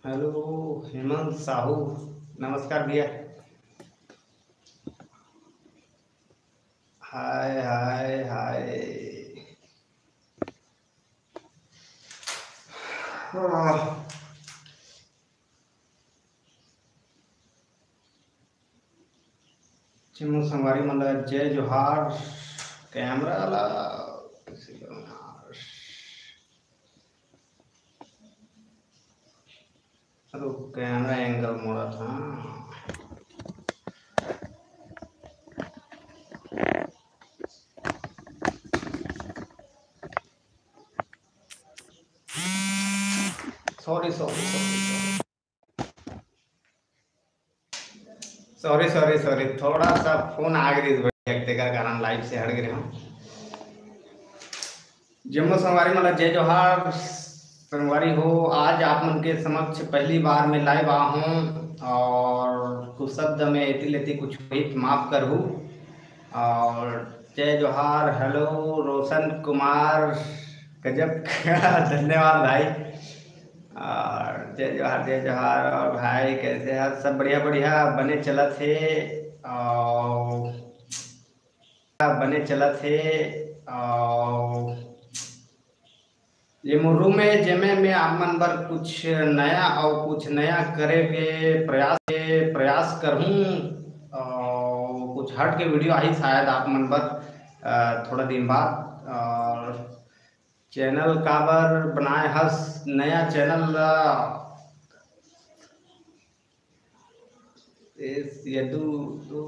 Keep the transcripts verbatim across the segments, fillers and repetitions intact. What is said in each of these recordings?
Hello Hemant Sahu, नमस्कार भैया। हाय हाय हाय। आह। चिन्मू संगवारी मन ला जय जोहार। कैमरा ला रुक, कैमरा एंगल मोड़ा था। Sorry sorry sorry sorry sorry sorry sorry थोड़ा सा फोन आ गई, तेकर कारण लाइव से हट गए हम। जम्मो संगवारी मन ला जय जोहार। संगवारी हो, आज आप मन के समक्ष पहली बार मैं लाइव आ हूँ और कुछ शब्द में एती लेती कुछ हुई तो माफ करहू। और जय जोहार। हेलो रोशन कुमार, गजब का धन्यवाद भाई। और जय जोहार, जय जोहार। और भाई कैसे है? सब बढ़िया बढ़िया बने चलत हे। और बने चलत हे। और ये मोर रूम है जेमे मैं आप मन बर कुछ नया और कुछ नया करे के प्रयास के प्रयास करहूँ। और कुछ हट के वीडियो आही शायद आप मन बर अ, थोड़ा दिन बाद। और चैनल काबर बनाए हस नया चैनल ला? एस यदु तो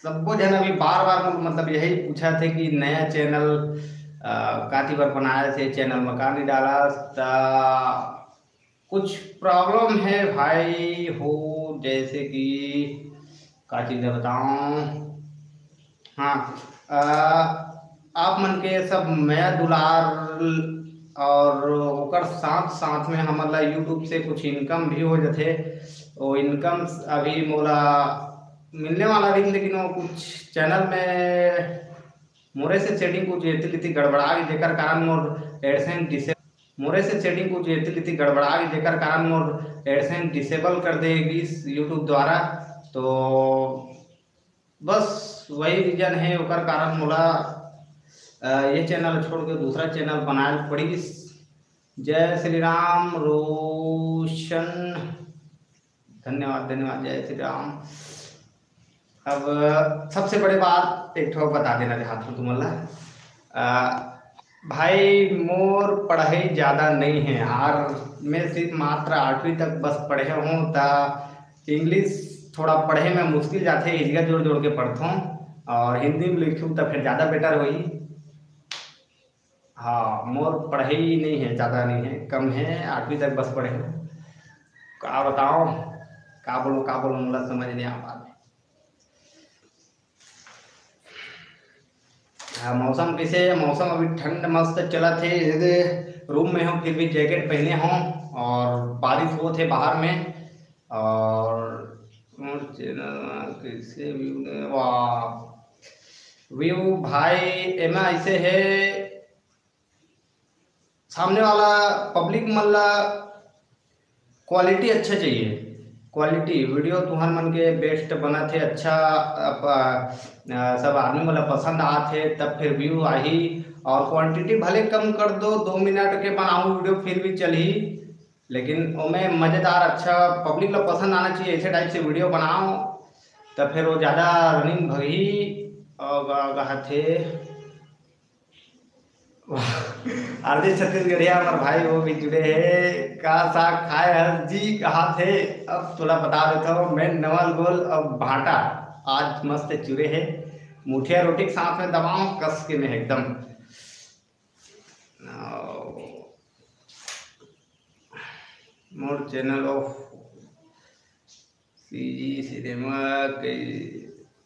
सब्बो झन अभी बार बार मोर मतलब यही पूछा थे कि नया चैनल काती बर बनाए थे, चैनल में का नहीं डाला। त कुछ प्रॉब्लम है भाई हो, जैसे कि का चीज है बताऊं। हाँ, अ, आप मन के सब मया दुलार और ओकर साथ साथ में हमन ला YouTube से कुछ इनकम भी हो जाथे। वो इनकम अभी मोला मिलने वाला रही, लेकिन वो कुछ चैनल में मोरे से सेटिंग कुछ एती लेती गड़बड़ा गई, जेकर कारण मोर एडसेंस डिसे मोरे से सेटिंग कुछ एती लेती गड़बड़ा गई, जेकर कारण मोर एडसेंस डिसेबल कर दे गिस YouTube द्वारा। तो बस वही रीजन है, ओकर कारण मोला अ, ये चैनल छोड़ के दूसरा चैनल बनाए पड़िस। जय श्री राम रोशन, धन्यवाद धन्यवाद। जय श्री राम। अब सबसे बड़े बात एक ठो बता देना चाहत हूँ तुमन ला। अ, भाई मोर पढ़ाई ज़्यादा नहीं है यार, मैं सिर्फ मात्र आठवीं तक बस पढ़े हूँ। त इंग्लिश थोड़ा पढ़े में मुश्किल जाथे, हिजगा जोड़ जोड़ के पढ़थों और हिंदी में लिखूँ त फिर ज़्यादा बेटर होही। हाँ, मोर पढ़ाई नहीं है, ज़्यादा नहीं है, कम है, आठवीं तक बस पढ़े हूँ। का बताओ, का बोलो, का बोलो, मोला समझ नहीं आ पा रहा। हाँ, मौसम कैसे है? मौसम अभी ठंड मस्त चलत हे। ये दे रूम में हूँ, फिर भी जैकेट पहने हूँ और बारिश होत हे बाहर में। और मोर चैनल में कैसे व्यू ने, वाह, व्यू भाई एमा ऐसे है, सामने वाला पब्लिक मन ला क्वालिटी अच्छा चाहिए। क्वालिटी वीडियो तुहर मन के बेस्ट बनत हे, अच्छा अप-, अ, सब आदमी मन ला पसंद आत हे, तब फिर व्यू आही। और क्वांटिटी भले कम कर दो, दो मिनट के बनाओ वीडियो फिर भी चलही, लेकिन ओमे मज़ेदार अच्छा पब्लिक ला पसंद आना चाहिए, ऐसे टाइप से वीडियो बनाओ, तब फिर वो ज़्यादा रनिंग भगही। और का कहत हे, आरजे छत्तीसगढ़िया हमर भाई वो भी जुड़े हे। का साग खाए हस जी कहा थे? अब तोला बता देता हूँ मैं, नवल गोल अब भाटा। आज मस्त चूरे हे, मुठिया रोटी के साथ में दबाओ कस के में एकदम। आओ। मोर चैनल ऑफ सीजी सिनेमा के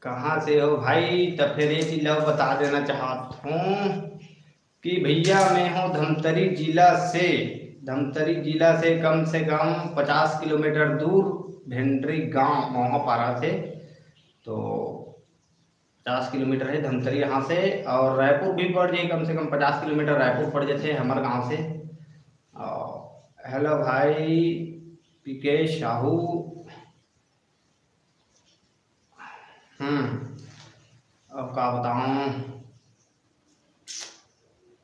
कहाँ से हो भाई? त फिर ये चीज ला बता देना चाहत हूँ कि भैया मैं हूँ धमतरी जिला से, धमतरी जिला से कम से कम पचास किलोमीटर दूर भेंडरी गांव मोहापारा से। तो पचास किलोमीटर है धमतरी यहाँ से, और रायपुर भी पड़ जाए, कम से कम पचास किलोमीटर रायपुर पड़ जाते हैं हमारे गांव से। और हेलो भाई पीके साहू। हम्म, अब का बताऊं,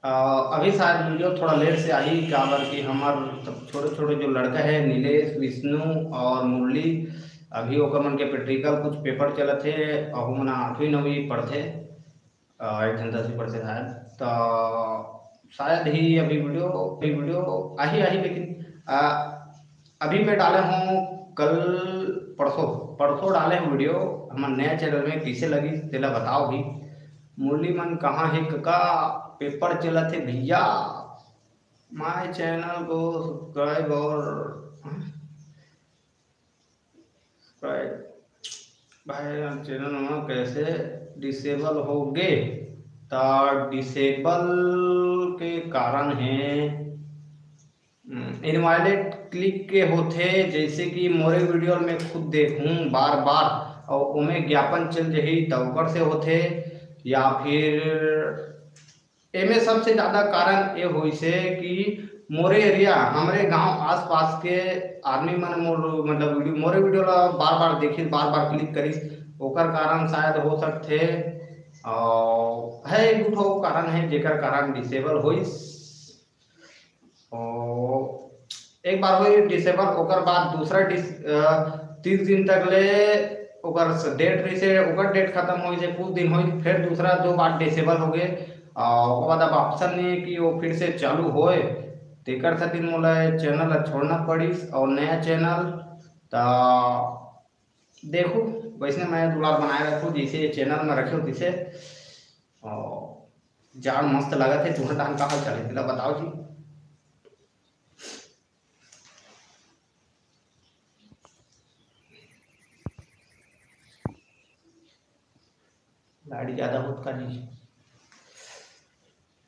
अ, अभी शायद वीडियो थोड़ा लेट से आही, काबर कि हमर सब छोटे छोटे जो लड़का है नीलेश, विष्णु और मुरली, अभी ओकर मन के प्रैक्टिकल कुछ पेपर चलत हे, अहू मन आठवीं नौवीं पढ़थे। अ, एक झन दसवीं पढ़थे शायद, तो शायद ही अभी वीडियो, अभी वीडियो आही, आही, लेकिन, अ, अभी मैं डाले हूँ कल, परसों, परसों डाले हूँ वीडियो हमर नया चैनल में, कैसे लगी तेला बताओ भी। मुरली मन कहाँ है कका, पेपर चलत है भैया। माय चैनल को सब्सक्राइब और भाई, चैनल में कैसे डिसेबल हो गे? तो डिसेबल के कारण है, इनवैलिड क्लिक के होथे, जैसे कि मोरे वीडियो में खुद देखूं बार बार और ओमे ज्ञापन चल जही तो ओकर से होथे, या फिर एमे सबसे ज्यादा कारण ये होइसे कि मोरे एरिया, हमरे गांव आसपास के आदमी मन मोर, मतलब, वीडियो, मोरे वीडियो ला बार बार देखिस, बार बार क्लिक करिस, ओकर कारण शायद हो सकथे। और है एक दू ठो कारण है जेकर कारण डिसेबल होइस। और एक बार होई डिसेबल, ओकर बाद दूसरा डिस-, अ, तीस दिन तक ले ओकर स-, डेट रहिसे, ओकर डेट खत्म होई जे कुछ दिन होई, फिर दूसरा दो बार डिसेबल हो गए। और ओकर बाद अब ऑप्शन नहीं है कि वो फिर से चालू होए, तेकर खातिर मोला ये चैनल ला छोड़ना पड़िस और नया चैनल। त देखो, वैसने मैं दुलार बनाए रखो, जैसे ये चैनल में रखे हो तैसे। और जाड़ मस्त लगत है, तुहर डाहन का हाल चाल है, तेला बताओ जी। लाड़ी ज्यादा होत का जी,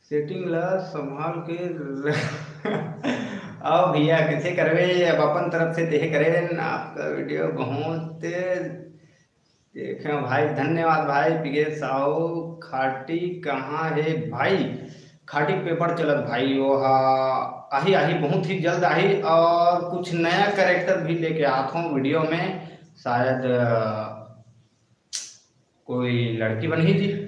सेटिंग ला संभाल के। आओ भैया, कैसे करवे, अब अपन तरफ से देहे करेन। आपका वीडियो बहुत देखे भाई, धन्यवाद भाई। पीके साहू, खाटी कहाँ है भाई? खाटी पेपर चलत भाई, वो हा, आही, आही, बहुत ही जल्द आही। और कुछ नया कैरेक्टर भी लेके आत हूँ वीडियो में, शायद, अ, कोई लड़की बनही जी।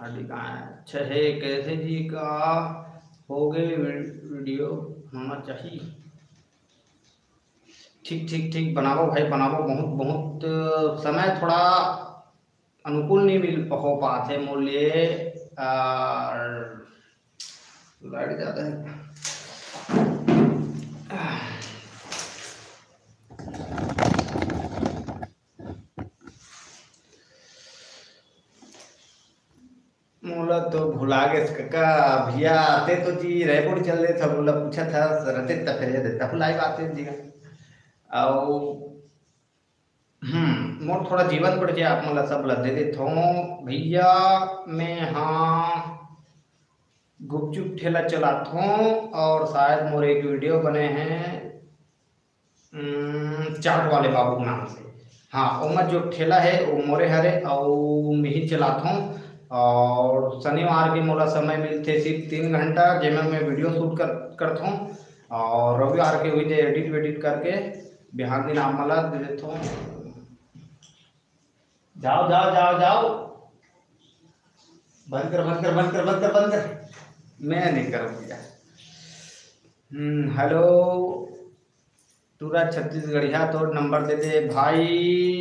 अच्छा है, कैसे जी का हो गए वी-, वीडियो होना चाहिए। ठीक, ठीक, ठीक, बनाबो भाई, बनाबो। बहुत, बहुत समय थोड़ा अनुकूल नहीं मिल, हो पाथे मोर लिए, और लाइट ज्यादा है। मोला तो भुला गेस कका, भैया आते तो जी रायपुर चल देत, मोला पूछा था, रहते त फिर ये देता, भुलाई बात है जी। आओ, हम्म, मोर थोड़ा जीवन परिचय आप मन ला सब ला दे देत हूँ भैया। मैं हाँ गुपचुप ठेला चलात हूँ और शायद मोर एक वीडियो बने हैं, हम्म, चाट वाले बाबू के नाम से। हाँ, ओमा जो ठेला है वो मोरे हरे और मैं ही चलात हूँ। और शनिवार के मोला समय मिलथे सिर्फ तीन घंटा, जेमा मैं वीडियो शूट कर, करत हूँ। और रविवार के वही दे एडिट वेडिट करके बिहान दिन आप मन ला दे देत हूँ। जाओ, जाओ, जाओ, जाओ। बंद कर, बंद कर, बंद कर, बंद कर, बंद कर। मैं नहीं करूँ भैया। हम्म, हेलो, टूरा छत्तीसगढ़िया, तोर नंबर दे दे भाई।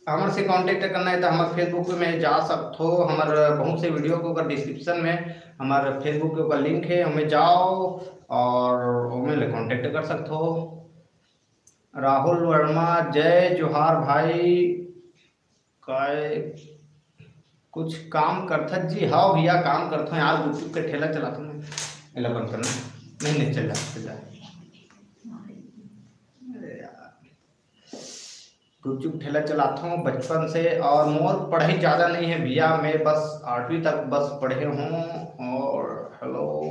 हमर से कॉन्टेक्ट करना है तो हमर Facebook में जा सकथो। हमर बहुत से वीडियो के ओकर डिस्क्रिप्शन में हमर Facebook के ओकर लिंक है, हमें जाओ और ओमे ले कॉन्टेक्ट कर सकथो। राहुल वर्मा, जय जोहार भाई। काय कुछ काम करथस जी? हाँ भैया, काम करथो यार, गुपचुप के ठेला चलाथो मैं। एला बंद करना। नहीं, नहीं, चल जा, चल जा। अरे यार, गुपचुप ठेला चलाथो बचपन से, और मोर पढ़ाई ज्यादा नहीं है भैया, मैं बस आठवीं तक बस पढ़े हूँ। और हेलो,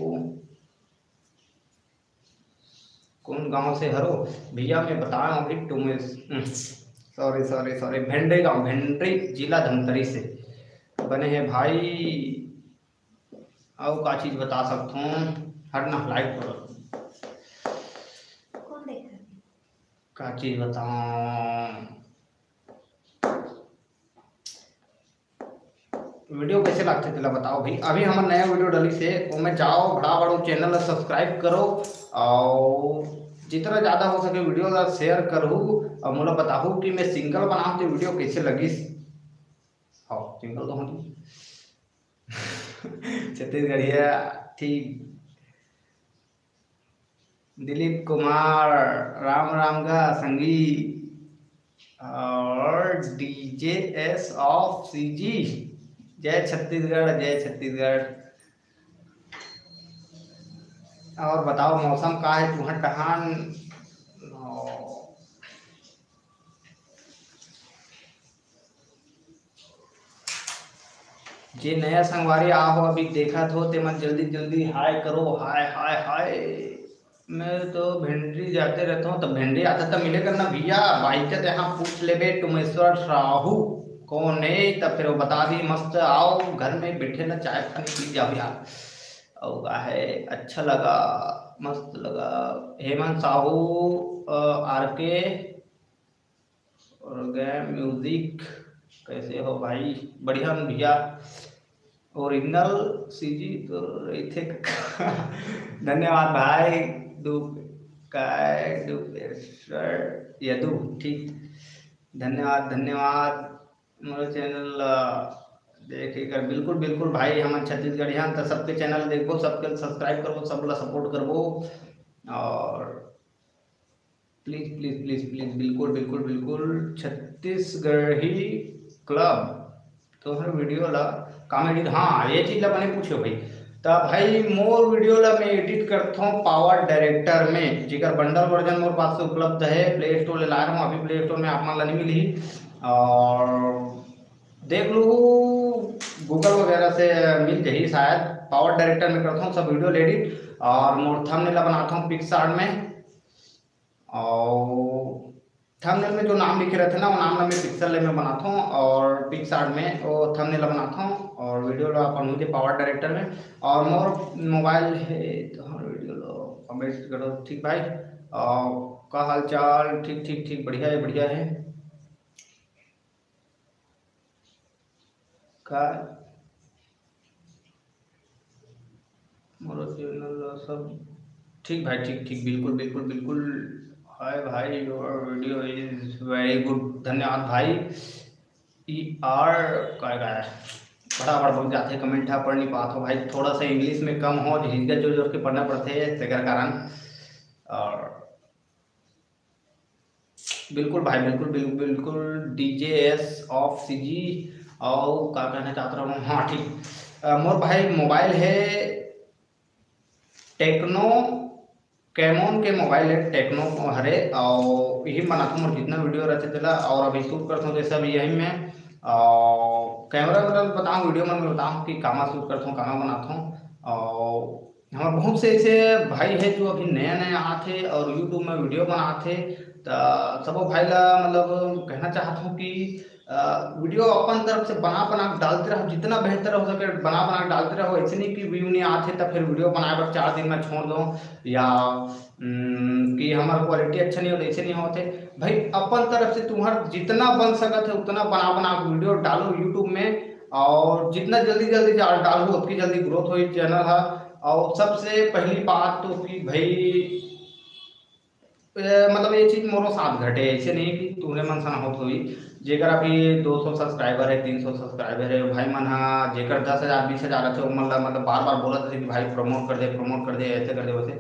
कौन गांव से हरो भैया? मैं बताया हूँ अभी तुम्हें, सॉरी, सॉरी, सॉरी, भेंडरी गांव, भेंडरी, जिला धमतरी से। बने हे भाई। अउ का चीज बता सकथों? हट ना, लाइव करो। कौन देख रहा है? का चीज बताऊं? वीडियो कैसे लागथे तेला बताओ भाई। अभी हमर नया वीडियो डली से, ओमे जाओ, भड़ाभड़ चैनल ला सब्सक्राइब करो, और जितना ज्यादा हो सके वीडियो ला शेयर करहू, और मोला बताहू कि मैं सिंगल बनाहूं तो वीडियो कैसे लगिस। हाँ, सिंगल तो हूँ। छत्तीसगढ़िया, ठीक। दिलीप कुमार, राम राम गा संगी। और D J S of C G, जय छत्तीसगढ़, जय छत्तीसगढ़। और बताओ, मौसम का है तुहर टहान? जे नया संगवारी आहो, अभी देखत हो, ते मन जल्दी जल्दी हाय करो, हाय, हाय, हाय। मैं तो भेंडी जाते रहता हूँ, तो भेंडी आता तो मिले करना भैया, भाई के यहाँ पूछ लेबे, टुमेश्वर साहू कौन है, तब फिर वो बता दी। मस्त आओ, घर में बैठे ना, चाय पानी पी जाओ यार। और का है, अच्छा लगा, मस्त लगा। हेमंत साहू, आर के और गए म्यूजिक, कैसे हो भाई? बढ़िया न भैया, ओरिजिनल सीजी तो रहिथे। धन्यवाद भाई। दु-, काय दुपेश्वर यदु, ठीक, धन्यवाद, धन्यवाद। मोर चैनल ला देखे कर, बिल्कुल, बिल्कुल भाई, हमन छत्तीसगढ़िया हन, त सबके चैनल देखबो, सबके सब्सक्राइब करबो, सब ला सपोर्ट करबो। और प्लीज, प्लीज, प्लीज, प्लीज, बिल्कुल, बिल्कुल, बिल्कुल, छत्तीसगढ़ी क्लब तोहर वीडियो ला कॉमेडी, हाँ, ये चीज ला बने पूछो भाई। त भाई, मोर वीडियो ला मैं एडिट करथों पावर डायरेक्टर में, जेकर बंडल वर्जन मोर पास से उपलब्ध है, प्ले स्टोर ले लाए हूँ, अभी प्ले स्टोर में आप मन ला नहीं मिली। और देख लू, गूगल वगैरह से मिल जाही शायद। पावर डायरेक्टर में करथों सब वीडियो ला एडिट, और मोर थंबनेल ला बनाथों पिक्सआर्ट में, और थंबनेल में जो नाम लिखे रहथे ना, वो नाम ला मैं पिक्सल में बनाथों, और पिक्सआर्ट में वो थंबनेल ला बनाथों, और वीडियो ला अपन मुझे पावर डायरेक्टर में। और मोर मोबाइल है तो हर वीडियो ला कमेंट करो, ठीक भाई। और का हाल चाल? ठीक, ठीक, ठीक, बढ़िया है, बढ़िया है। का मोर चैनल ला सब ठीक भाई, ठीक, ठीक, बिल्कुल, बिल्कुल, बिल्कुल। हाय भाई, your video is very good। धन्यवाद भाई। ई आर काय, काय फटाफट बोल जाथे, कमेंट हा पढ़ नहीं पात हो भाई, थोड़ा सा इंग्लिश में कम हो, हिचका जोर जोर के पढ़ना पड़थे, तेकर कारण। और बिल्कुल भाई, बिल्कुल, बिल्कुल, बिल्कुल, D J S of C G। और का कहना चाहत रहूँ? हाँ, ठीक। अ, मोर भाई मोबाइल है टेक्नो, कैमोन के मोबाइल है, टेक्नो हरे, और यही बनाथों मोर जितना वीडियो रहथे तेला, और अभी शूट करथों जैसे अभी यही में, और कैमरा वैमरा बताऊँ, वीडियो मन में बताऊँ कि कामा शूट करथों, कामा बनाथों। और हमर बहुत से ऐसे भाई है जो अभी नया नया आथे और YouTube में वीडियो बनाथे, त सबो भाई ला मतलब कहना चाहत हूँ कि अ, वीडियो अपन तरफ से बना बना के डालते रहो, जितना बेहतर हो सके बना बना के डालते रहो। ऐसे नहीं कि व्यू नहीं आथे त फिर वीडियो बनाए बर चार दिन में छोड़ दो, या उम, कि हमार क्वालिटी अच्छा नहीं होता, ऐसे नहीं होते भाई। अपन तरफ से तुम्हार जितना बन सकत है उतना बना बना के वीडियो डालो YouTube में, और जितना जल्दी जल्दी जा-, डालबो, उतनी जल्दी ग्रोथ होई चैनल हा। और सबसे पहली बात तो कि भाई, ए, मतलब ये चीज मोरो साथ घटे, ऐसे नहीं कि तूने मन सना होत होई। जेकर अभी दो सौ सब्सक्राइबर है, तीन सौ सब्सक्राइबर है, भाई मन हा जेकर दस हजार, बीस हजार रथे, ओमन ला मतलब बार बार बोलत रथे कि भाई प्रमोट कर दे, प्रमोट कर दे, ऐसे कर दे, वैसे।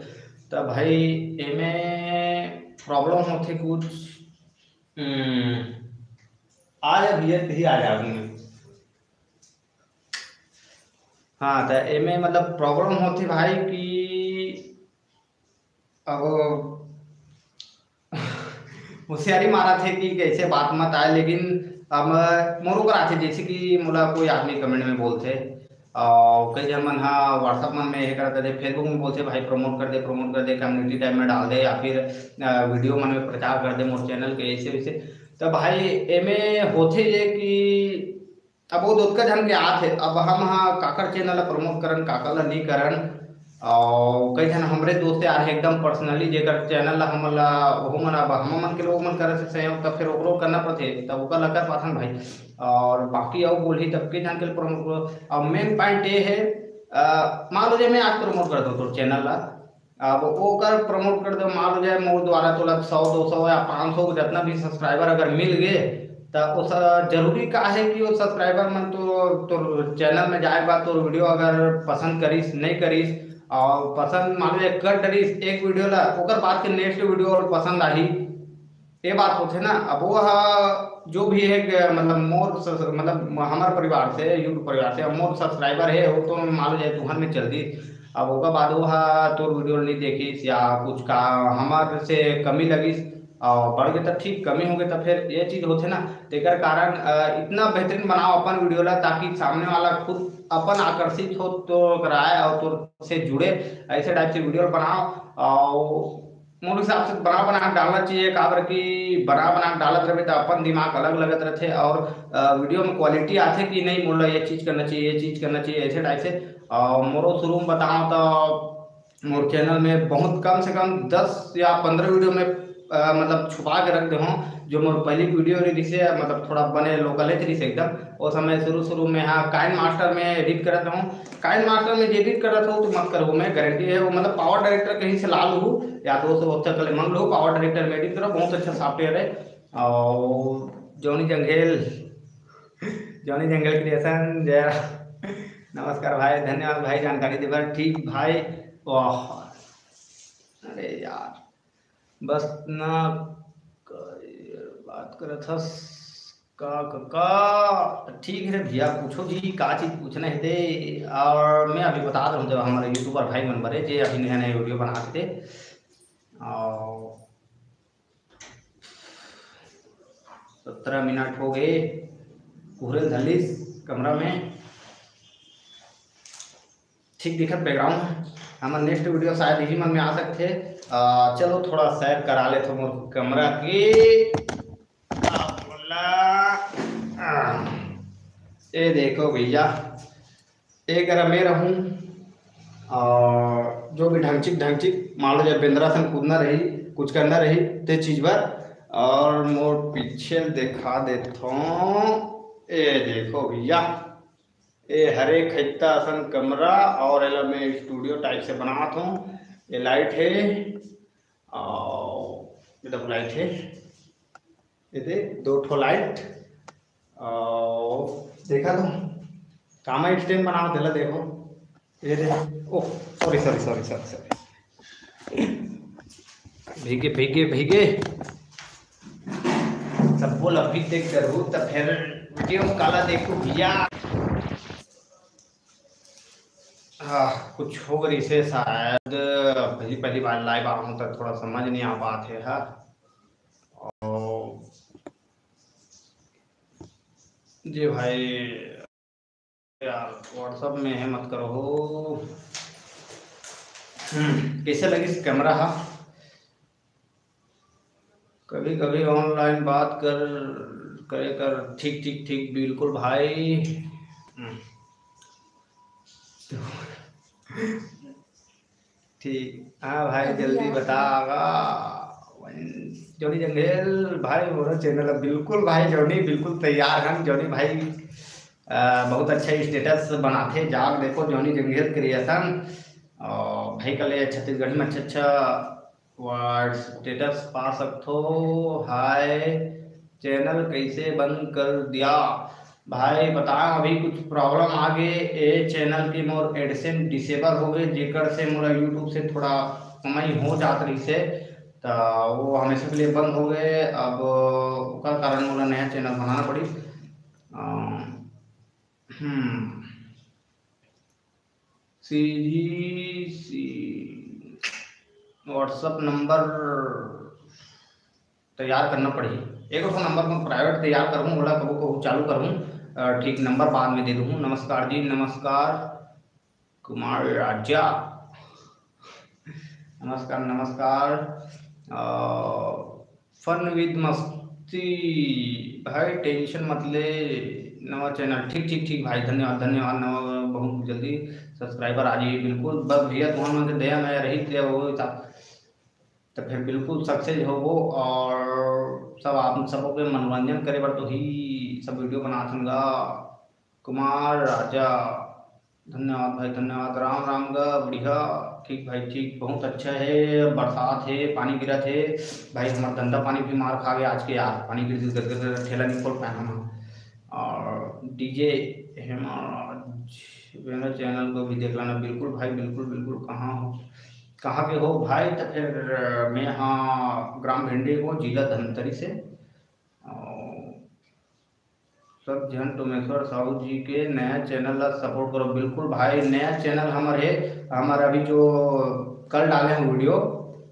त भाई एमे प्रॉब्लम होथे कुछ। हम्म, आ जा भैया, यही आ जा आगू में। हाँ, त एमे मतलब प्रॉब्लम होथे भाई कि अब होशियारी मारत हे कि कैसे बात मत आए, लेकिन अब मोर ऊपर आथे, जैसे कि मोला कोई आदमी कमेंट में बोलथे, और कई झन मन हा WhatsApp मन में ये करत रथे, Facebook में बोलथे, "भाई प्रमोट कर दे, प्रमोट कर दे, कम्युनिटी टैब में डाल दे, या फिर, अ, वीडियो मन में प्रचार कर दे मोर चैनल के", ऐसे वैसे। तो भाई एमे होथे ये कि अब वो दोतका झन के आत हे, अब हम हा काकर चैनल ला प्रमोट करन, काकर ला नहीं करन। और कई झन हमरे दोस्त यार हे एकदम पर्सनली, जेकर चैनल ला हमन ला, ओहू मन अब हम मन के लोग मन करे से सहयोग, तब फिर ओकरो करना पड़थे, तब ओकर ला कर पाथन भाई। और बाकी अउ बोलही तब के झन के प्रमोट करो। अब मेन पॉइंट ये हे, अ, मान लो जे मैं आज प्रमोट कर दो तोर चैनल ला, अब ओकर प्रमोट कर दो, मान लो जाए मोर द्वारा तोला सौ, दो सौ या पाँच सौ जतना भी सब्सक्राइबर अगर मिल गए, त ओ स-, जरूरी का है कि वो सब्सक्राइबर मन तो तोर चैनल में जाए के बाद तोर वीडियो अगर पसंद करिस, नहीं करिस, और पसंद मान लो जाए कर डरिस एक वीडियो ला, ओकर बाद के नेक्स्ट वीडियो और पसंद आही, ये बात होथे ना। अब वो हा जो भी है कि मतलब मोर स-, मतलब हमर परिवार से, YouTube परिवार से, अब मोर सब्सक्राइबर है, वो तो मान लो जाए तुहर में चल दी, अब ओकर बाद वो हा तोर वीडियो नहीं देखिस या कुछ का हमर से कमी लगिस और बढ़ गए, तब ठीक, कमी हो गए, तब फिर ये चीज होथे ना। तेकर कारण, अ, इतना बेहतरीन बनाओ अपन वीडियो ला, ताकि सामने वाला खुद अपन आकर्षित हो तो कराए और तोर से जुड़े, ऐसे टाइप से वीडियो बनाओ। और मोर हिसाब से बना बना के डालना चाहिए, काबर कि बना बना के डालत रहे तो अपन दिमाग अलग लगत रहथे और, अ, वीडियो में क्वालिटी आथे कि नहीं, मोला ये चीज करना चाहिए, ये चीज करना चाहिए, ऐसे टाइप से। और मोरो शुरू में बताओ तो मोर चैनल में बहुत कम से कम दस या पंद्रह वीडियो में, अ, मतलब छुपा के रख दे हूँ, जो मोर पहली वीडियो रही से, मतलब थोड़ा बने लोकल रही से एकदम, वो समय शुरू शुरू में हाँ काइन मास्टर में एडिट करत रहूँ। काइन मास्टर में जे एडिट करत हो तो मत करबो, मैं गारंटी है वो, मतलब पावर डायरेक्टर कहीं से ला लूँ या दोस्त वोस्त कले मंग लो, पावर डायरेक्टर में एडिट करो, बहुत अच्छा सॉफ्टवेयर है। और जॉनी जंगेल, जॉनी जंगल क्रिएशन, जय राम। नमस्कार भाई, धन्यवाद भाई जानकारी दे बर। ठीक भाई, वाह, अरे यार, बस ना क-, बात करत हस का, का, का? ठीक है भैया, पूछो जी, का चीज पूछना है ते। और मैं अभी बता दूँ, जब हमारे यूट्यूबर भाई मन बरे जे अभी नया नया वीडियो बना के थे, और सत्रह मिनट हो गए, कुहरेल धलिस कमरा में। ठीक दिखत बैकग्राउंड में। हमर नेक्स्ट वीडियो शायद इही मन में आ सकथे। अ, चलो थोड़ा सैर करा लेथो मोर कमरा के। आ, बोला। आ, ये देखो भैया, एक करा मैं रहूँ और जो भी ढंगचिक ढंगचिक, मान लो जब बेंदरा सन कूदना रही, कुछ करना रही, ते चीज बर। और मोर पीछे दिखा देथो, ये देखो भैया, ए हरे खैता असन कमरा और एला मैं स्टूडियो टाइप से बनात हूँ। ये लाइट है और ये देखो लाइट है, ये दे दो ठो लाइट। और देखा तो कामा स्टैंड बनाओ, तेला देखो, ये दे, ओह, sorry, sorry, sorry, sorry, sorry. भीगे, भीगे, भीगे। सब बोल अभी देख करू, तब फिर वीडियो काला देखू भैया। हाँ, कुछ हो रही से शायद, पहली, पहली बार लाइव आ हूँ, तो थोड़ा समझ नहीं आ पात है, हाँ। और जी भाई, यार, WhatsApp में है, मत करो हो। हम्म, कैसे लगिस कैमरा हा? कभी कभी ऑनलाइन बात कर, करे कर। ठीक, ठीक, ठीक, बिल्कुल भाई। हम्म। तो ठीक, हाँ भाई, अभी जल्दी यार बतागा। जॉनी जंगेल भाई, मोरो चैनल है। बिल्कुल भाई, जॉनी बिल्कुल तैयार हन। जॉनी भाई, अ, बहुत अच्छा स्टेटस बनाथे, जाग देखो, जॉनी जंगेल क्रिएशन। और भाई कले छत्तीसगढ़ी में अच्छा अच्छा वर्ड स्टेटस पा सकथो। हाय, चैनल कैसे बंद कर दिया? भाई बता, अभी कुछ प्रॉब्लम आ गे ए चैनल के, मोर एडसेंस डिसेबल हो गे, जेकर से मोला YouTube से थोड़ा कमाई हो जात रहिस हे, त वो हमेशा के लिए बंद हो गे। अब ओकर कारण मोला नया चैनल बनाना पड़ी। अम, हम्म, सीधी सी WhatsApp नंबर तैयार करना पड़ही। एक ठो नंबर मैं प्राइवेट तैयार करहूँ, ओला कभू कभू चालू करहूँ, अ, ठीक नंबर बाद में दे दूँ। नमस्कार जी, नमस्कार कुमार राजा, नमस्कार, नमस्कार। अ, Fun with मस्ती भाई, टेंशन मत ले, नवा चैनल, ठीक, ठीक, ठीक भाई, धन्यवाद, धन्यवाद। नवा, बहुत जल्दी सब्सक्राइबर आ जाही, बिल्कुल। बस भैया, तुहर मन के दया मया रही, ते वो हिसाब, तो फिर बिल्कुल सक्सेस होबो। और सब आप सबो के मनोरंजन करे बर तो ही सब वीडियो बनात हन गा। कुमार राजा, धन्यवाद भाई, धन्यवाद। राम राम गा, बढ़िया, ठीक भाई, ठीक, बहुत अच्छा है। बरसात है, पानी गिरत है भाई, हमार धंधा पानी भी मार खा गया आज के यार, पानी गिर गिर गिर गिर ठेला नहीं खोल पाए हम। और डीजे हेमराज, मेरा चैनल को भी देख लेना। बिल्कुल भाई, बिल्कुल, बिल्कुल। कहाँ हो, कहाँ के हो भाई? तो फिर मैं, हाँ, ग्राम भिंडी को, जिला धमतरी से। और सब झन टोमेश्वर साहू जी के नया चैनल ला सपोर्ट करो। बिल्कुल भाई, नया चैनल हमर है, हमर अभी जो कल डाले हैं वीडियो,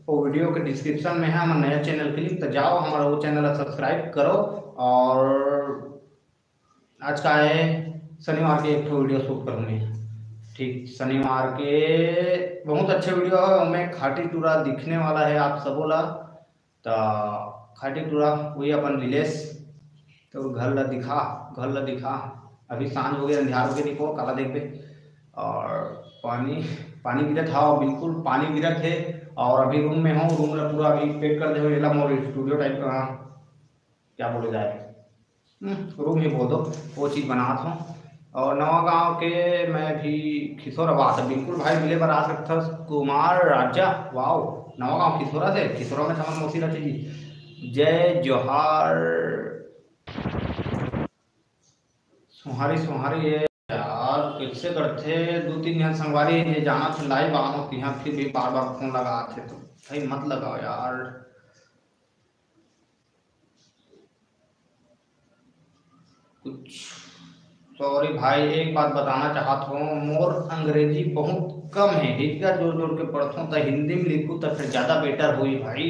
वो वीडियो के डिस्क्रिप्शन में है हमर नया चैनल के लिंक, तो जाओ, हमारा वो चैनल ला सब्सक्राइब करो। और आज का है, शनिवार के एक ठो वीडियो शूट करूँ मैं। ठीक, शनिवार के बहुत अच्छा वीडियो है, ओमे खाटी टूरा दिखने वाला है आप सबो ला। तो खाटी टूरा वही अपन लीलेश, तो घर ला दिखा, घर ला दिखा। अभी सांझ हो गया, अंधियार हो गया, देखो काला देखबे। और पानी, पानी गिरत, हाँ बिल्कुल पानी गिरत है। और अभी रूम में हूँ, रूम ला पूरा अभी पैक कर दे हो, एला मोर स्टूडियो टाइप का, क्या बोले जाए, हम्म, रूम ही बोल दो, वो चीज बनात हूँ। और नवा गांव के मैं भी खिसोरा बात है, बिल्कुल भाई, मिले बर आ सकथस कुमार राजा। वाओ, नवा गांव खिसोरा से, खिसोरा में समन मौसी रहती जी। जय जोहार। सुहारी, सुहारी ये यार, कैसे करथे? दू तीन झन संगवारी जे जाना थे लाइव आनो तिहां, फिर भी बार बार फोन लगा आथे, तो भाई मत लगाओ यार। कुछ सॉरी भाई, एक बात बताना चाहत हूँ, मोर अंग्रेजी बहुत कम है, हिचका जोर जोर के पढ़थों, त हिंदी में लिखू त फिर ज्यादा बेटर होई भाई।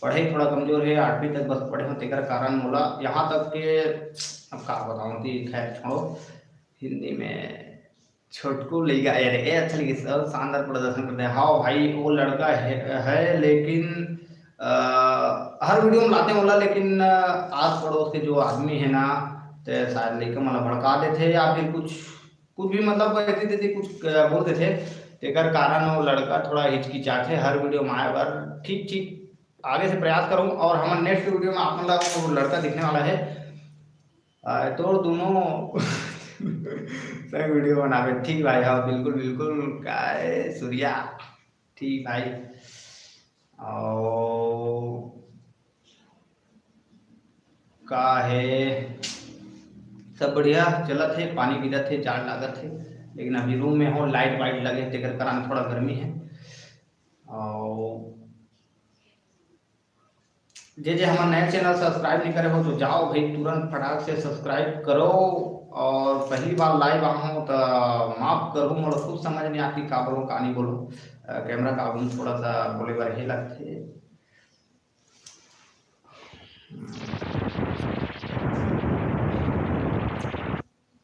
पढ़े थोड़ा कमजोर है, आठवीं तक बस पढ़े हूँ, तेकर कारण मोला यहाँ तक के, अब का बताऊँ कि खैर छोड़ो, हिंदी में छोटकू लइका, अरे, ए, अच्छा लगे, सब शानदार प्रदर्शन करते हैं। हाँ भाई, वो लड़का है, है, लेकिन, अ, हर वीडियो में लाते हैं बोला, लेकिन, अ, आस पड़ोस के जो आदमी है ना, तो शायद लइका मन ला भड़का देथे या फिर कुछ, कुछ भी, मतलब, ऐसी तैसी कुछ, अ, बोल देथे। तेकर कारण वो लड़का थोड़ा हिचकिचाथे हर वीडियो में आए बर। ठीक, ठीक, आगे से प्रयास करूँ और हमर नेक्स्ट वीडियो में आप मन ला वो लड़का दिखने वाला है। आ, तोर दोनों संग वीडियो बनाबे। ठीक भाई, हाँ, बिल्कुल, बिल्कुल। काय सूर्या, ठीक भाई। और का है, सब बढ़िया चलत है, पानी गिरत है, जाड़ लागत है, लेकिन अभी रूम में हो, लाइट वाइट लगे, तेकर कारण थोड़ा गर्मी है। और जे जे हमर नया चैनल सब्सक्राइब नहीं करे हो तो जाओ भाई, तुरंत फटाक से सब्सक्राइब करो। और पहली बार लाइव आ हो तो माफ करो, मोला खुद समझ नहीं आती का बोलो का नहीं बोलो। अ, कैमरा का आगू में थोड़ा सा बोले बर हे लगथे।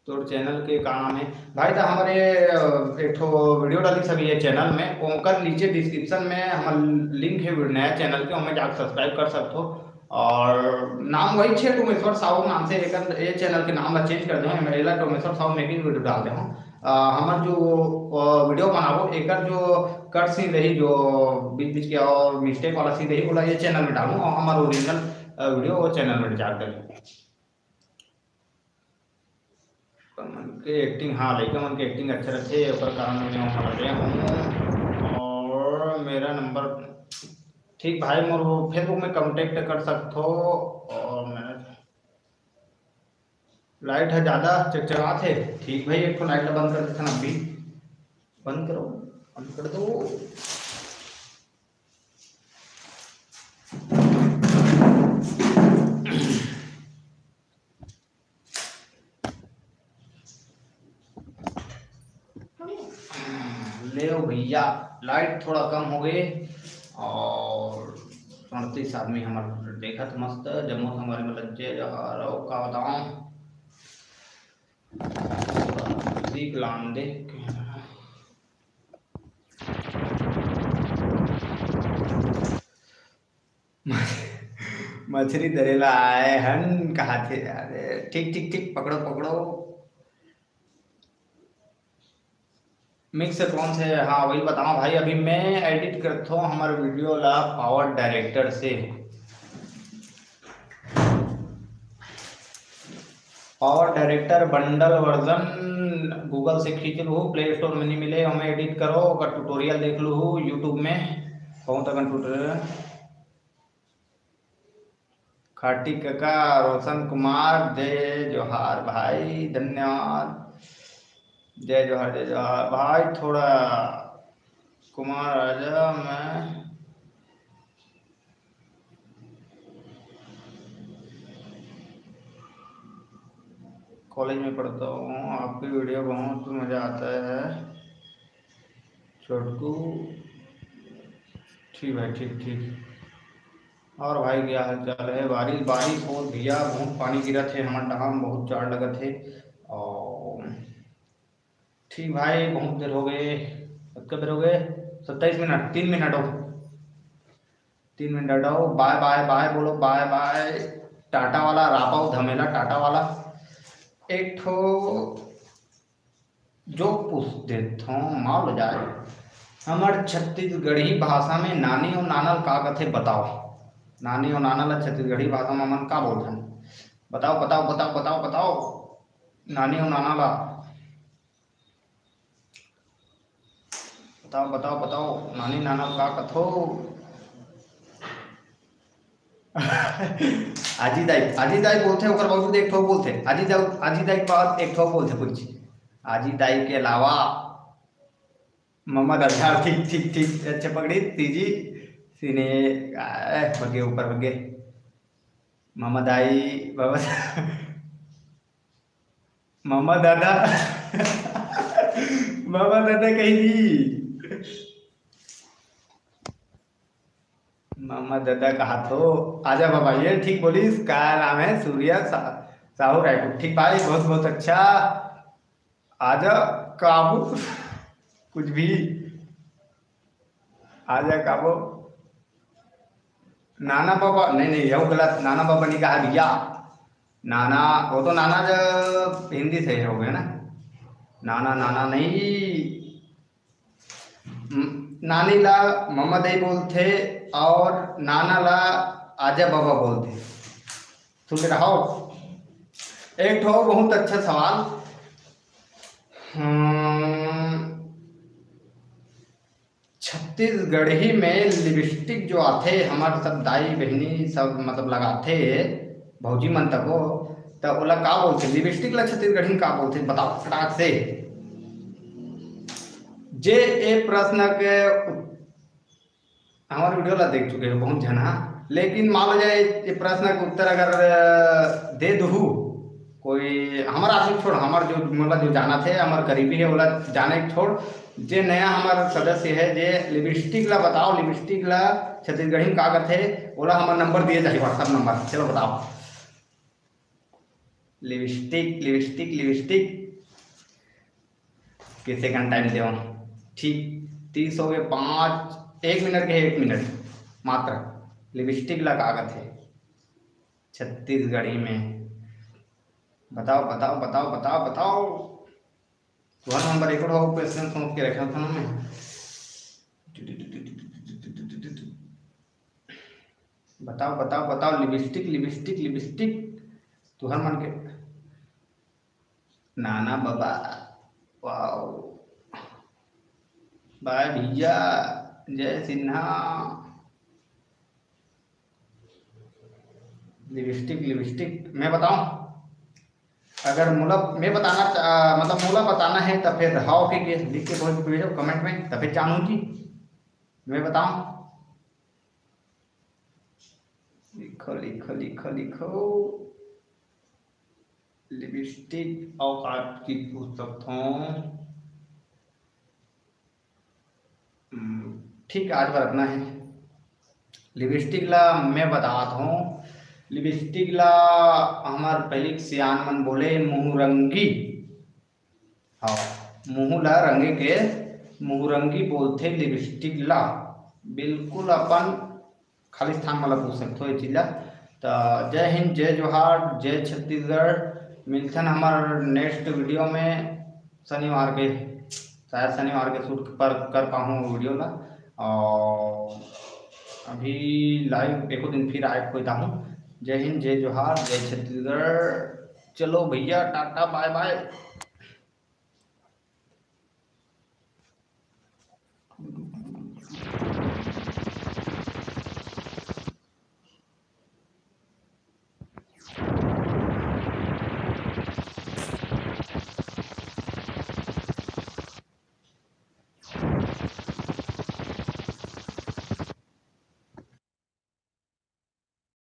तोर चैनल के का नाम है भाई? तो हमारे, अ, एक ठो वीडियो डाली सभी ये चैनल में, ओकर नीचे डिस्क्रिप्शन में हमर लिंक है नया चैनल के, ओमे जाके सब्सक्राइब कर सकते हो। और नाम वही छे टोमेश्वर साहू नाम से, एकर, ये चैनल के नाम ला चेंज कर दे हो, एला टोमेश्वर साहू मेकिंग वीडियो डाल दे हो। अ, हमर जो, अ, वीडियो बनाबो, एकर जो कट सीन रही, जो बीच बीच के और मिस्टेक वाला सीन रही, ओला ये चैनल में डालूँ और हमर ओरिजिनल, अ, वीडियो वो चैनल में जाके डालूँ। मन के एक्टिंग, हाँ, लइका मन के एक्टिंग अच्छा रथे, ओकर कारण मैं वहाँ लगे हूँ। और मेरा नंबर, ठीक भाई, मोर वो Facebook में कॉन्टैक्ट कर सकथो। और मेरा लाइट है ज़्यादा चकचकात है, ठीक भाई, एक ठो लाइट ला बंद कर देथन अभी, बंद करो, बंद कर दो। ले भैया, लाइट थोड़ा कम हो गई और सड़तीस आदमी हमारे देखत मस्त जम्मो संगवारी में लज्जे जहा रहो, का बताऊं, ठीक लान दे। मछरी धरे ला आए हन कहाथे। अरे ठीक ठीक ठीक, पकड़ो पकड़ो। मिक्स कौन से? हाँ, वही बताओ भाई, अभी मैं एडिट करथो हमर वीडियो ला पावर डायरेक्टर से। Power director bundle version Google से खींच लूहू, प्ले स्टोर में नहीं मिले, हमें एडिट करो, ओकर ट्यूटोरियल देख लूहू YouTube में, बहुत अकन ट्यूटोरियल। खाटी कका, रोशन कुमार, जय जोहार भाई, धन्यवाद। जय जोहार, जय जोहार भाई। थोड़ा कुमार राजा, मैं कॉलेज में पढ़ता हूँ, आपकी वीडियो बहुत मज़ा आता है छोटकू। ठीक भाई, ठीक ठीक। और भाई, क्या हाल चाल है? बारिश, बारिश हो भैया, बहुत पानी गिरत हे हमर डहाम, बहुत जाड़ लगत हे। और ठीक भाई, बहुत देर हो गए। कतका देर हो गए? सत्ताईस मिनट, तीन मिनट हो, तीन मिनट हो। बाय बाय बाय बोलो, बाय बाय। टाटा वाला रापाओ धमेला, टाटा वाला। एक ठो जोक पूछ देथों, मान लो जाए, हमर छत्तीसगढ़ी भाषा में नानी अउ नाना ल का कथे बताओ। नानी अउ नाना ल छत्तीसगढ़ी भाषा में हमन का बोलथन? बताओ, बताओ, बताओ, बताओ, बताओ। नानी अउ नाना ला बताओ, बताओ, बताओ, नानी नाना ल का कथो? आजी दाई, आजी दाई बोलथे, ओकर बावजूद एक ठो बोलथे। आजी दाई, आजी दाई के बाद एक ठो बोलथे कुछ। आजी दाई के अलावा ममा दादा, ठीक, ठीक, ठीक, अच्छा पकड़ी, तीजी, सीने, आह, भगे, ऊपर भगे। ममा दाई, बाबा, ममा दादा, ममा दादा कही दी। ममा दादा कहा थो, आजा बाबा, ये ठीक बोलिस, का नाम है? सूर्या सा-, साहू रायपुर। ठीक भाई, बहुत, बहुत अच्छा। आजा काबू, कुछ भी। आजा काबू। नाना बाबा, नहीं, नहीं, यहू गलत, नाना बाबा नहीं कहा भैया। नाना, वो तो नाना जब हिंदी से हो गया ना। नाना, नाना नहीं। म-, नानी ला ममा दाई बोलथे और नाना ला आजा बाबा बोलथे। सुन रहा हो? एक ठो बहुत अच्छा सवाल। हम्म, छत्तीसगढ़ी में लिपस्टिक जो आथे, हमर सब दाई बहिनी सब मतलब लगाथे, भौजी मन तको, त ओला का बोलथे? लिपस्टिक ला छत्तीसगढ़ी में का बोलथे? बताओ फटाक से। जे ए प्रश्न के उत-, हमर वीडियो ला देख चुके हो बहुत झन, हाँ, लेकिन मान लो जाए ये प्रश्न के उत्तर अगर, अ, दे दुहू कोई, हमर आदमी छोड़, हमर जो, मतलब जो जाना थे, हमर करीबी है, ओला जाने के छोड़, जे नया हमर सदस्य है, जे लिपस्टिक ला बताओ, लिपस्टिक ला छत्तीसगढ़ी में का कथे, ओला हमर नंबर दिए जाही, WhatsApp नंबर। चलो बताओ। Lipstick, lipstick, lipstick. किसे का टाइम देव? ठीक, तीस हो गए, पाँच, एक मिनट के, एक मिनट मात्र। लिपस्टिक ला का कथे छत्तीसगढ़ी में? बताओ, बताओ, बताओ, बताओ, बताओ। तुहर नंबर एक ठो क्वेश्चन सोच के रखा था ना मैं। बताओ, बताओ, बताओ, लिपस्टिक, लिपस्टिक, लिपस्टिक। तुहर मन के नाना बाबा, वाओ, बाय भैया, जय सिन्हा। लिपस्टिक, लिपस्टिक, मैं बताऊं? अगर मोला, मैं बताना चा-, मतलब मोला बताना है, तो फिर हाव के, के लिख के कोई भेजो कमेंट में, तो फिर जानू जी, मैं बताऊं। लिखो, लिखो, लिखो, लिखो। लिपस्टिक अउ का चीज पूछ सकथों? हम्म, ठीक, आज बर अतना है। लिपस्टिक ला मैं बतात हूँ, लिपस्टिक ला हमर पहली सियान मन बोले मुहरंगी। हाँ, मुँह ला रंगे के मुहरंगी बोलथे लिपस्टिक ला। बिल्कुल अपन खाली स्थान वाला पूछ सकथो ये चीज ला। त जय हिंद, जय जोहार, जय छत्तीसगढ़। मिलथन हमर नेक्स्ट वीडियो में शनिवार के, शायद शनिवार के शूट पर कर पाहूँ वीडियो ला। और अभी लाइव एको दिन फिर आए खोई दाहूँ। जय हिंद, जय जोहार, जय छत्तीसगढ़। चलो भैया, टाटा, बाय बाय।